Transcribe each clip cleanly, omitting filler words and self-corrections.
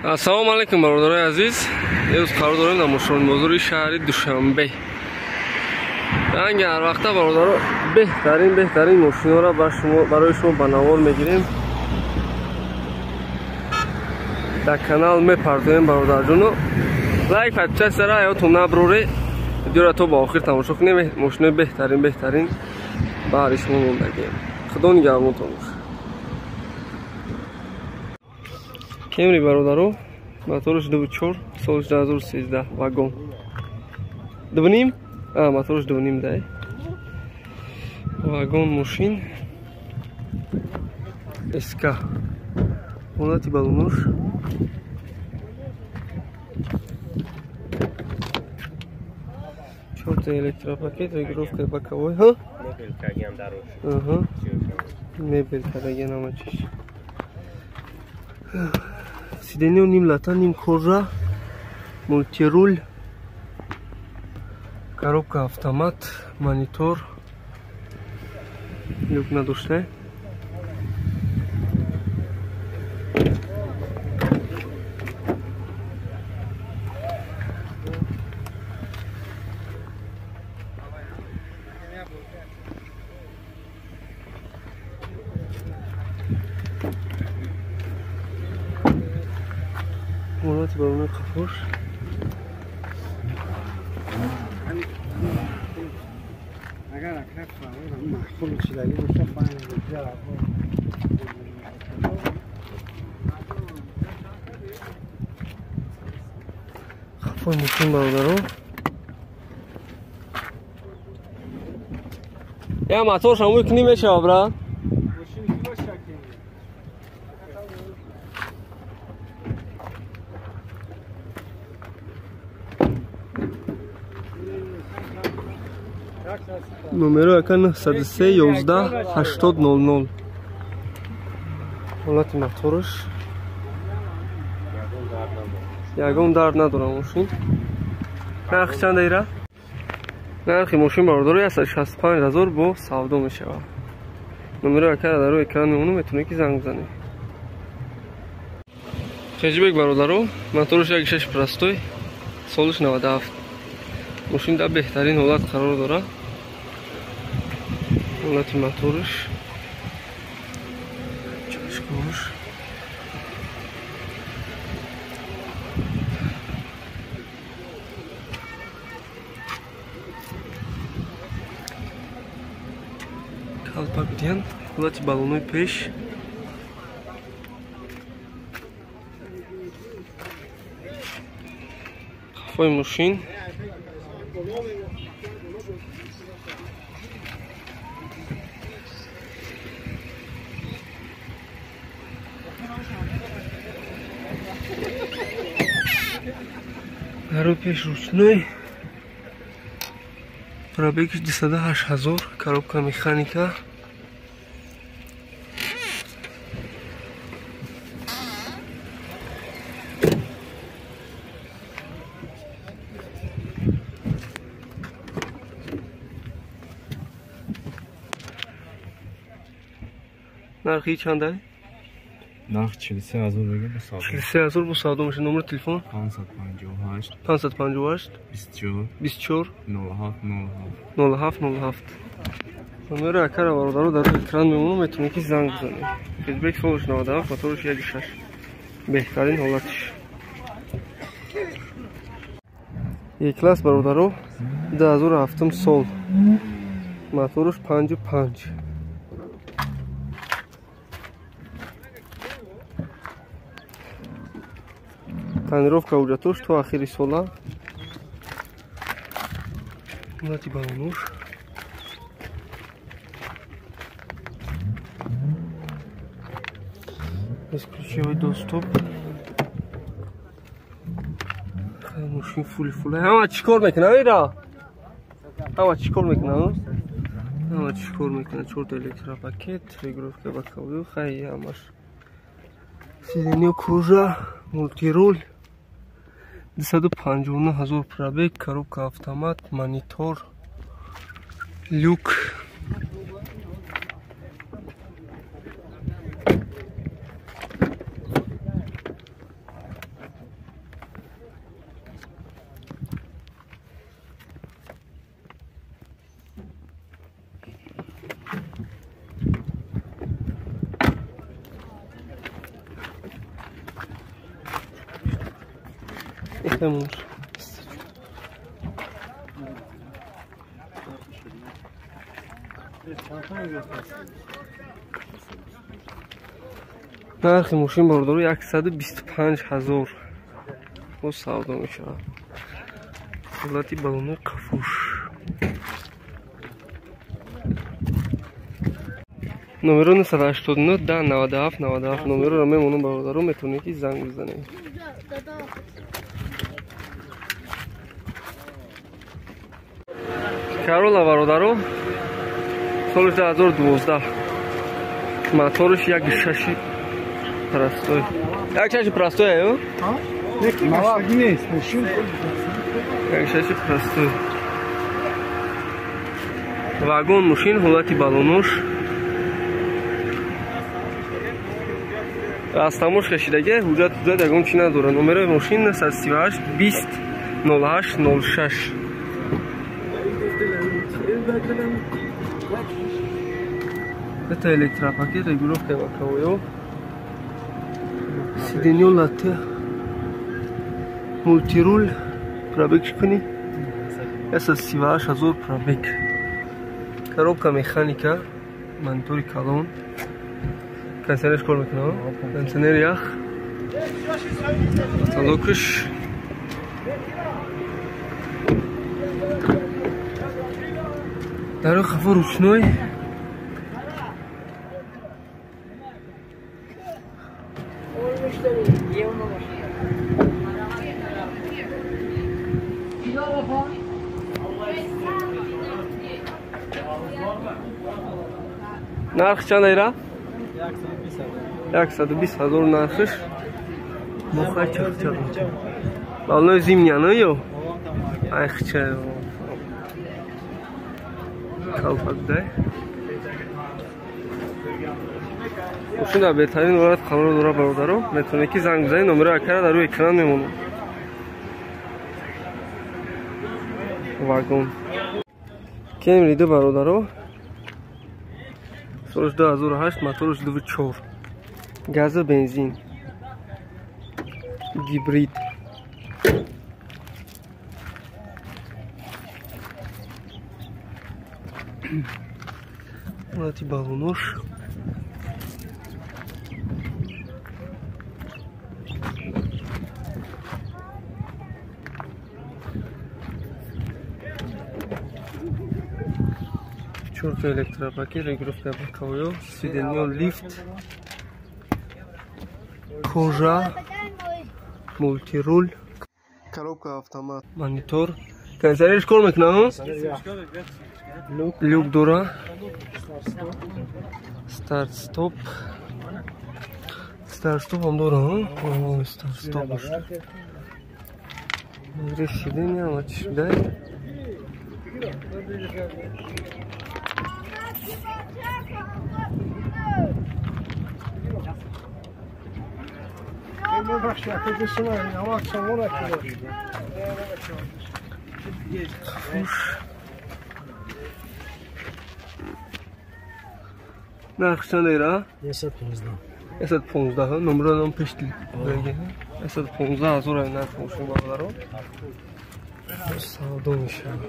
Ассалому алайкум, бародарони азиз. Имрӯз қарор дорем дар мошинбозори шаҳри Душанбе. Ранги ҳар вақта бародаро беҳтарин мошинҳоро барои шумо ба навор мегирем. Дар канал мепартоем бародарҷоно. Лайк, подписатсияро ҳаётон набуроред. Видеоро то ба охир тамошо кунем. Мошинои беҳтарин баҳри шумо мондагием. Худо нигаҳбонтон бошад. Кемри бародаро, моторш 2.4, солш 2013, вагон. 2.5? А, моторш 2.5 дай. Вагон мошин. СК. Ҳолати балонош. Чорта электропакет, регулировка боковой, ха? Мебел кардагиам дарош. Аҳа. Мебел кардагиам ҳама чиз. Сиденье ним лата, ним кожа, мультируль, коробка автомат, монитор, люк надошта. Ҳолати балонои қафош. Қафои мошин бародаро. Я моторша мӯй кунӣ мешава, брат? Номеро яка 903 11 80 00. Ҳолати моторш. Ягон дард надорам мошин. Нархи чанд ира? Нархи мошин бародаро 165 ҳазор бо савдо мешавад. Номеро яка дар рӯи экран мемонам, метавонед ки занг бизанед. Хеҷбек бародаро, моторш 1.6 простой, солиш 97. Мошин дар беҳтарин ҳолат қарор дорад. Ҳолати моторш, чашкош, калпак диҳанд, ҳолати балонои пеш, қафои мошин. Даро пеш ручной, пробегиш 208 ҳазор, коробка механика. Нархи чанд? Нарх 43 ҳазор мегӯям, бо савдо. 43 ҳазор бо савдо мешавад. Номери телефон? 558 558 24 24 07 07 07 07. Номери акара бародаро дар рӯи экран мемонам, метавонед ки занг бизанед. Фидбек солш 97, моторш 1.6. Беҳтарин ҳолатиш. Е-класс бародаро 2007 сол. Моторш 5.5. Тонировка ҳуҷҷатош то ахири сола. Ҳолати балонош. Бесключевой доступ. Мошин фули фула. Ҳама чӣ кор мекунад ира? Ҳама чӣ кор мекунад? Ҳама чӣ кор мекунад? Чорта электропакет, регулировка боковой, хай ҳамаш. Сиденье кожа, мультируль, 259 ҳазор пробег, коробка автомат, монитор, люк. Ихемуш. Нархи мошин бародаро 125 000 бо савдо мешавад. Ҳолати балонои қафуш. Номеро 989 10 97 97 номероро мемонам бародаро, метавонед ки занг бизанед. Карола бародаро соли 2012 моторш 1.6 простой. 1.6 простой аю? 1.6 простой. Вагон мошин ҳолати балонош. Аз тамош кашидаги ҳуҷҷат ягон чи надорад. Номерои мошин 938 20 08 06. Это электропакет, регулировка боковой. Сиденье латте. Мультируль. Пробег чикуни? 138 000 пробег. Коробка механика. Монитори калон. Кондиционер кор мекунад? Кондиционер ях. Потолокш. Даро хафо ручной. Нарх чанд айра? 120 000 нархш. Мохай чах-чах. Балнои зимняя, ну ё? Айхча. Калпак дай. Мошин дар беҳтарин ҳолат қарор дорад бародаро. Метавонед ки занг бизанед, номерои акара дар рӯи экран мемонад. Вагон. Кемри 2 бародаро. Соли 2008, моторш 2.4. Газа бензин. Гибрид. Ҳолати балонош. Чорта электропакет, регулировка боковой, сиденье, лифт, кожа, мультируль, коробка автомат, монитор. Кондиционер кор мекунад? Люк дора. Старт стоп. Старт стоп ҳам дора, старт стоп. Нагрев сиденья, ама чиш дай. Нарх чанд ера? 115. 115. Номеро пеш 115 000 нарх мошин бародаро. Савдо мешавад.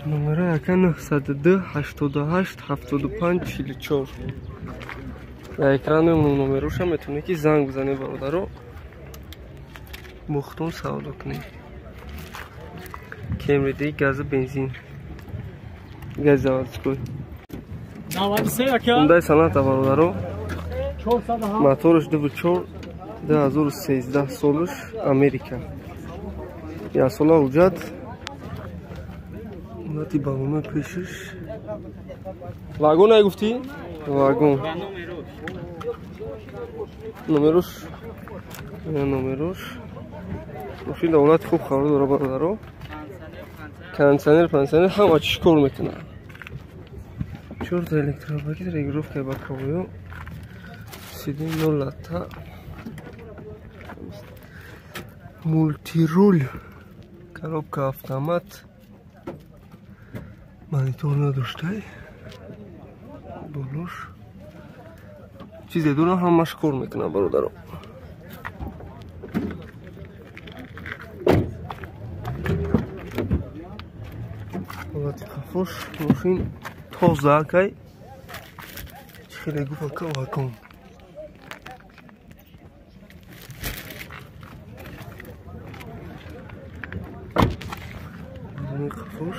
Номеро яка 902 88 75 44. Дар экран мемонам номероша, метавонед ки занг бизанед бародаро. Бохтон савдо кунед. Кемри 2 газа бензин. Газ заводской. Хундай Соната бародаро. Моторш 2.4 2013 солш Америка. Я сола ҳуҷҷат. Ҳолати балонои пешиш. Вагон ай гуфтӣ? Вагон. Номерош. Номерош. Мошин дар ҳолати хуб қарор дорад бародаро. Кондиционер, пансионер ҳама чиш кор мекунад. Чорта электропакет, регулировка боковой. Сиденье лата. Мультируль. Коробка автомат. Монитор надоштай. Болош. Чизе дора ҳамаш кор мекунад бародаро. Ҳолати қафош мошин тоза акай. Чӣ хеле гуфт ака вагон. Қафош.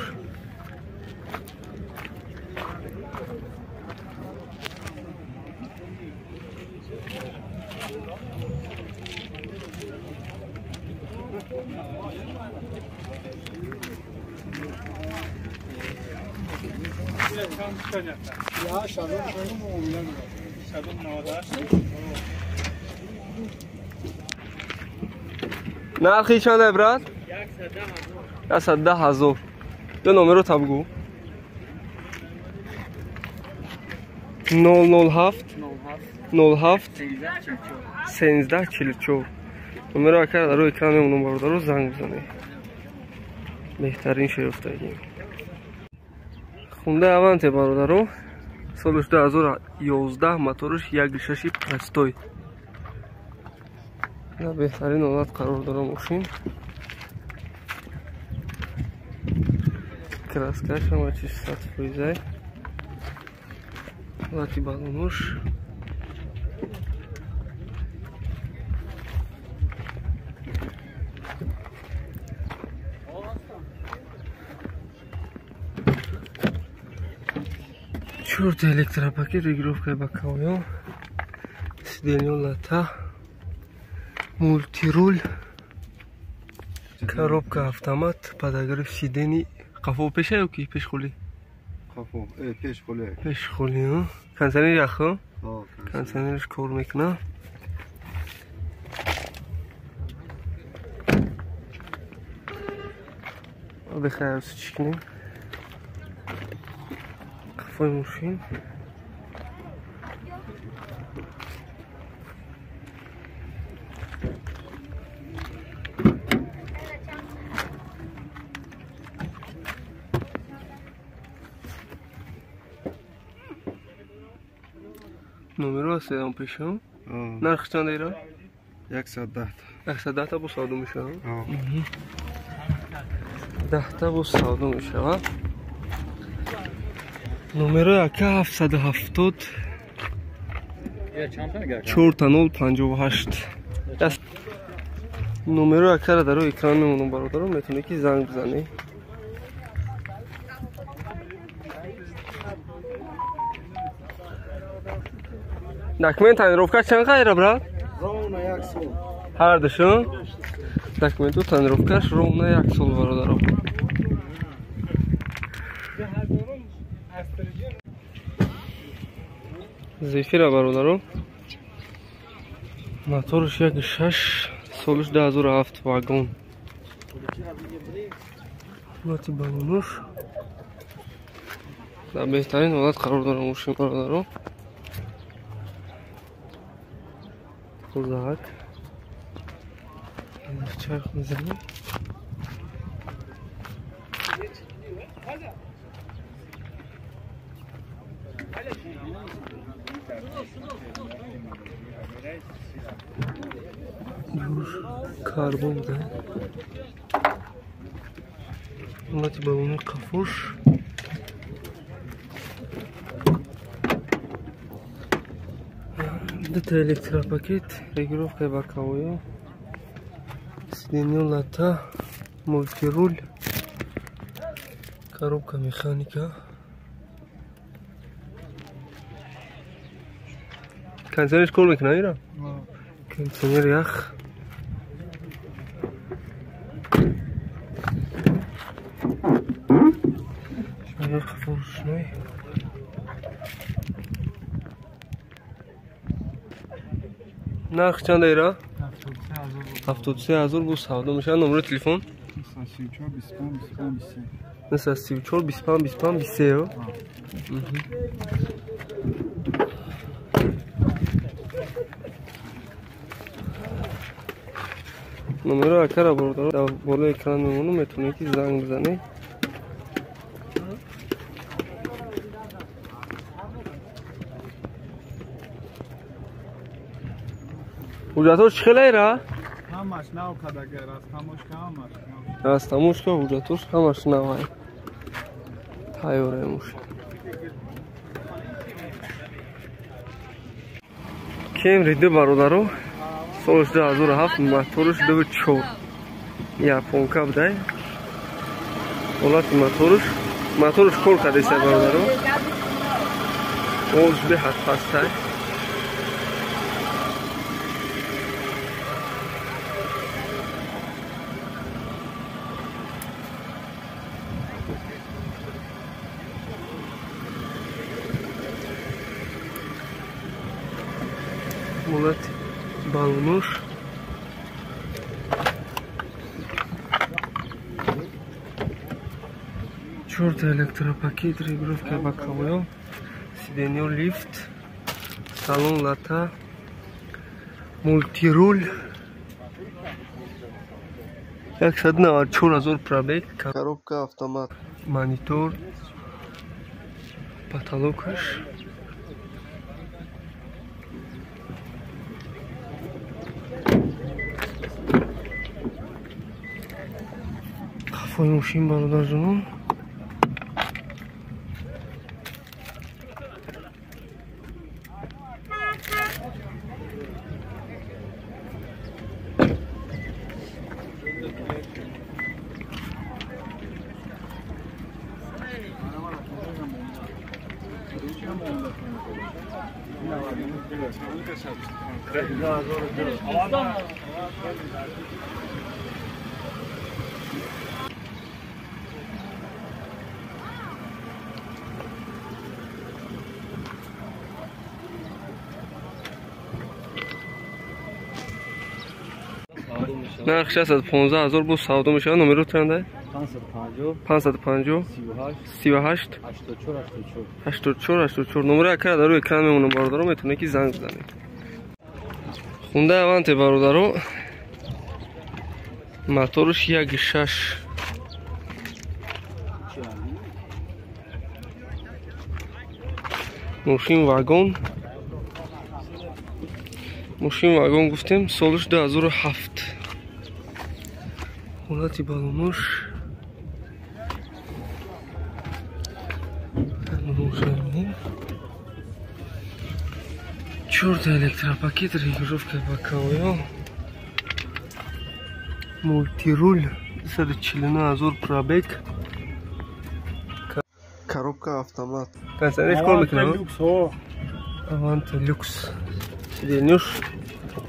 Нархи чанд брат? 110,000. Ду номеро та бугу. 007 07 13 44. Номеро ака дар рӯи экран мемонам бародаро, занг бизанед. Беҳтарин шерофтагӣ. Хунда Аванте бародаро, солиш 2011, моториш 1.6 простой. Дар беҳтарин ҳолат қарор дора мошин. Краскаш ҳама чиз 100%. Ҳолати балонош. Чорта электропакет, регулировкаи боковой, сиденье лата, мультируль, коробка автомат, подогрев сидений. Қафо пеша ё ки пешхоли? Қафо, пешхоли. Пешхоли, кондиционер яхо? Кондиционерш кор мекунад. Бехайр, чӣ кунем? Қафои мошин. Номеро седан пешам. Нарх чанд ира? 110. 110 та бо савдо мешавад. 10 та бо савдо мешавад. Номеро ака 770 4058. Номеро акара дар рӯи экран мемонам бародаро, метавонед ки занг бизанед. Документ тонировка чанд қайра брат? Ровно 1 сол. Ҳар душон? Документу тонировкаш ровно 1 сол бародаро. Зефира бародаро. Моторш 1.6, солиш 2007 вагон. Ҳолати балонош. Дар беҳтарин ҳолат қарор дора мошин бародаро. Хурдак. Чарх мезанем. Карбон да. Ҳолати балони қафош. Дута электропакет, регулировкаи боковой, сиденье лата, мультируль, коробка механика. Кондиционерш кор мекунад ира? Кондиционер ях. Қафо рӯшной. Нарх чанд ира? 73,000 бо савдо мешавад. Номери телефон? 934 25 25 23. 934 25 25 23. Номеро акара бародаро дар болои экран мемонам, метавонед ки занг бизанед. Ҳуҷҷатҳош чӣ хеле ира? Ҳамаш нав кадагар, растамошка ҳамаш нав. Растамошка ҳуҷҷатҳош ҳамаш навай. Тайёрае мошин. Кемри 2 бародаро, солш 2007, моторш 2.4. Японка будай. Ҳолати моторш кор кардеса бародаро. Олш беҳад пастай. Ҳолати балонош. Чорта электропакет, регулировка боковой, сиденье, лифт, салон лата, мультируль. 194 000 пробег, коробка автомат, монитор, потолокаш. Қафои мошин бародарҷонон. Нарх 615 000 бо савдо мешавад. Номеро чанда? 550 38 84 84. Номеро акара дар рӯи экран мемонам бародаро, метавонед ки занг бизанед. Хунда Аванте бародаро, моторш 1.6. Мошин вагон. Мошин вагон гуфтем, солш 2007. Ҳолати балонош. Чорта электропакет, регулировка боковой, мультируль, 249 000 пробег, коробка автомат. Кондиционерш кор мекунад? Аванте люкс. Сиденьёш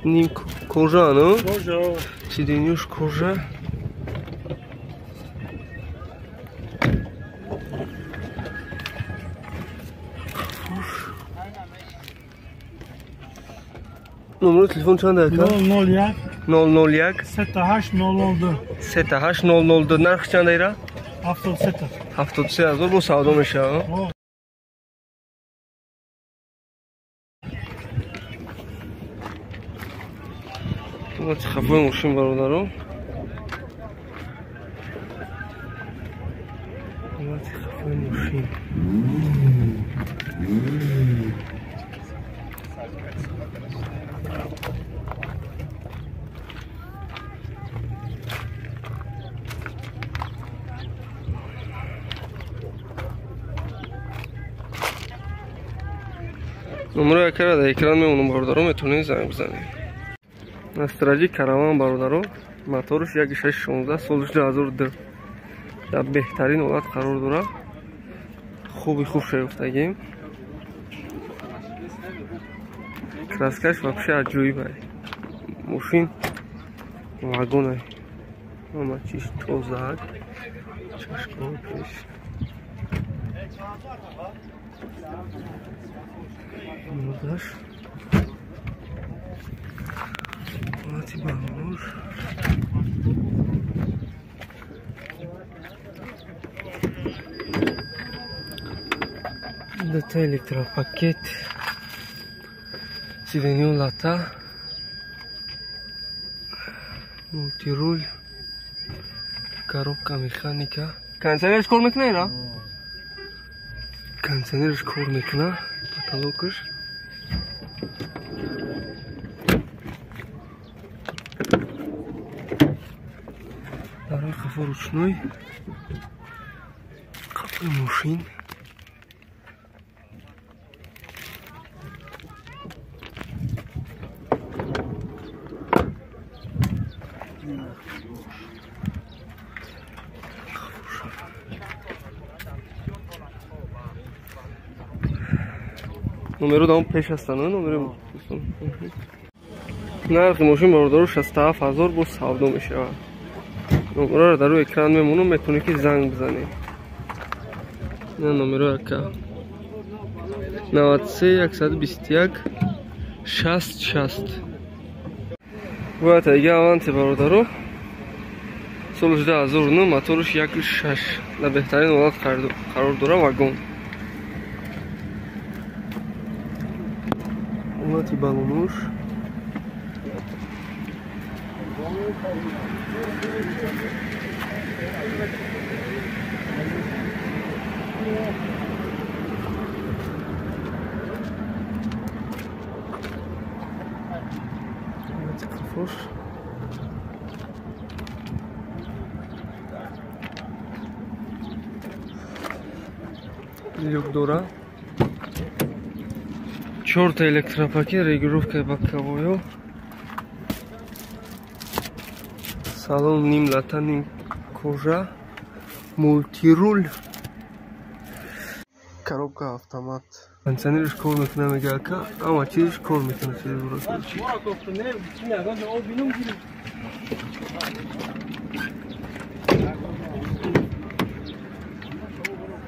ним кожа, ну? Кожа. Сиденьёш кожа. Номер телефон чанд ака? 001 001 38 002 38 002. Нарх чанд ира? 73. 73 000 бо савдо мешавад. Вот хафои мошин бародаро. Вот хафои мошин. Номеро акара дар экран мемонам бародаро, метавонед занг бизанед. Настраҷи караван бародаро, моторш 1.616, солш 2002. Дар беҳтарин ҳолат қарор дорад. Хуби хуб шаёфтагим. Краскаш вообще аҷоиб ай. Мошин вагон ай. Ҳама чиз тоза, чашкҳо пеш. Мурдаш. Ҳолати балонош. Дута электропакет, сиденьё лата, мультируль, коробка механика. Кондиционерш кор мекунад ира? Кондиционерш кор мекунад, потолокаш. Қафо ручной. Қафои мошин. Номеро даом пеш ҳастанд, номеро. Нархи мошин бародаро 67 000 бо савдо мешавад. Номероро дар рӯи экран мемонам, метавонӣ ки занг бизанӣ. Ина номеро ака 93 121 60 60. Бояд дига аванти бародаро соли 2009 моторш 1.6 дар беҳтарин ҳолат қарор дора вагон. Ҳолати балонуш. Ҳолати қафош. Люк дора. Чорта электропакет, регулировка боковой. Салон ним лата, ним кожа, мультируль. Коробка автомат. Кондиционерш кор мекунад мега ака, ама чизш кор мекунад чизи буракчи.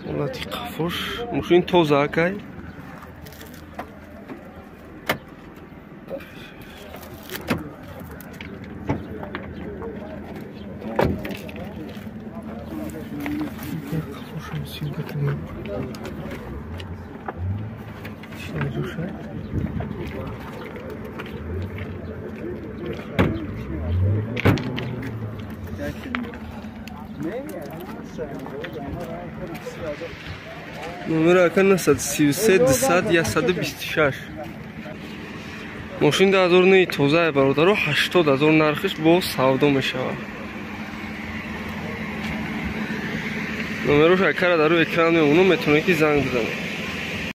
Ҳолати қафош. Мошин тоза акай. Номер ака 933 200 126. Мошин 2009 тоза бародаро 80 000 нархиш бо савдо мешавад. Номерош акара дар рӯи экран мемонам, метавонед ки занг бизанед.